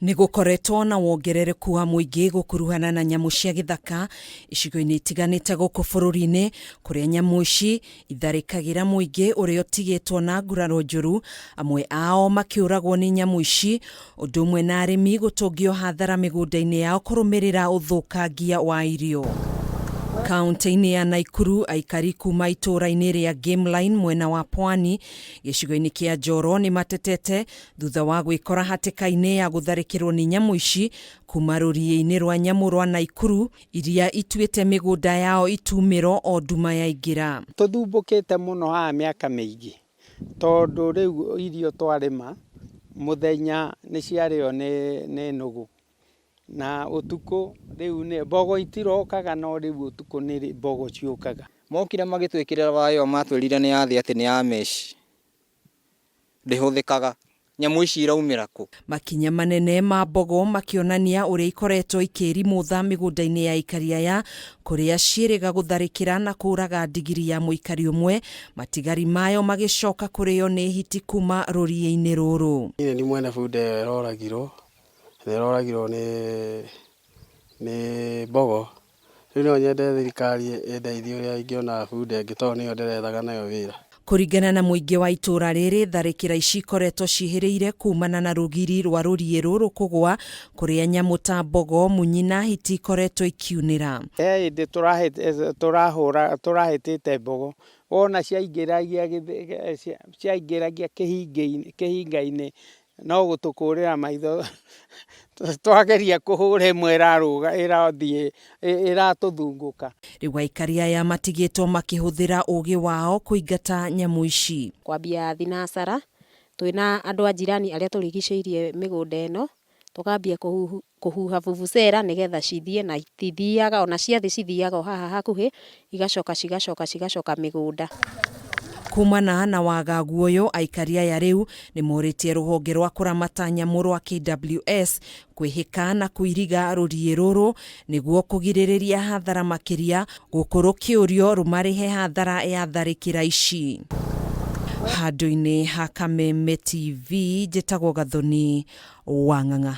Nĩ gũkoretwo na wongerereku wa mũingĩ gũkuruhana na nyamũ cia gĩthaka icigo-inĩ itiganĩte gũkũ bũrũri-inĩ, kũrĩa nyamũ ici itharĩkagĩra mũingĩ ũrĩa ũtigĩtwo na nguraro njũru, amwe ao makĩũragwo nĩ nyamũ ici, ũndũ ũmwe na arĩmi gũtũngio hathara mĩgũnda-inĩ yao kũrũmĩrĩra ũthũkangia wa irio. Kaunti-inĩ ya Naikuru, aikari kuma itũũra-inĩ rĩa Game Line mwena wa Pwani gĩcigo-inĩ kĩa Njoro nĩ matetete thutha wa gwĩkora hatĩka-inĩ ya gũtharĩkĩrwo nĩ nyamũ ici kuma rũriĩ-inĩ rwa nyamũ rwa Naikuru iria ituĩte mĩgũnda yao itumĩro o nduma yaingĩra. Tũthumbũkĩte mũno haha mĩaka mĩingĩ tondũ rĩu irio twarĩma mũthenya nĩ ciarĩo nĩ nũgũ na ũtukũ rĩu mbogo itirokaga no rĩu ũtukũ nĩ mbogo ciũkaga. Mokire magĩtwĩkĩrĩra waya ĩyo matwĩrire nĩ ya thĩ atĩ nĩ ya mesh. Ndĩhũthĩkaga. Nyamũ ici iraumĩra kũ? Makinya manene ma mbogo makĩonania ũrĩa ikoretwo ikĩĩrimũtha mĩgũnda-inĩ ya aikari aya, kũrĩa ciĩrĩga gũtharĩkĩra na kũũraga ndigiri ya mũikari ũmwe, matigari mayo magĩcoka kũrĩo nĩ hiti kuma rũriĩ-inĩ rũrũ. Niĩ nĩ niĩ mwene bunda ĩyo ĩroragirwo, na ĩroragirwo nĩ mbogo. Rĩu no nyende thirikari ĩndeithie ũrĩa ingĩona bunda ĩngĩ tondũ nĩyo ndĩrethaga nayo wĩra. Kũringana na mũingĩ wa itũũra rĩrĩ, tharĩkĩra ici ikoretwo ciĩhĩrĩire kumana na rũgiri rwa rũriĩ rũrũ kũgũa, kũrĩa nyamũ ta mbogo, munyi na hiti ikoretwo ikiunĩra. He hĩndĩ tũrahĩtĩte mbogo, wona ciaingĩragia kĩhinga-inĩ no gũtũkũrĩra maitho twageria kũhũra ĩmwe ĩrarũga ĩrathiĩ ĩratũthungũka. Rĩu aikari aya matigĩtwo makĩhũthĩra ũgĩ wao kũingata nyamũ ici. Kwambia thinacara twĩna andũ a jirani arĩa tũrigicĩirie mĩgũnda ĩno, tũkambia kũhuha vuvuzela nĩgetha cithiĩ na itithiaga, ona ciathiĩ cithiaga o haha hakuhĩ, igacoka cigacoka cigacoka mĩgũnda. Kumana na wagagu ũyũ, aikari aya rĩu nĩ morĩtie rũhonge rwa kũramata nyamũ rwa KWS kwĩhĩka na kũiriga rũriĩ rũrũ nĩguo kũgirĩrĩria hathara makĩria, gũkũ rũkĩũrio rũmarĩhe hathara ya tharĩkĩra ici. Handũ-inĩ ha Kameme TV, njĩtagwo Gathoni Wang'ang'a.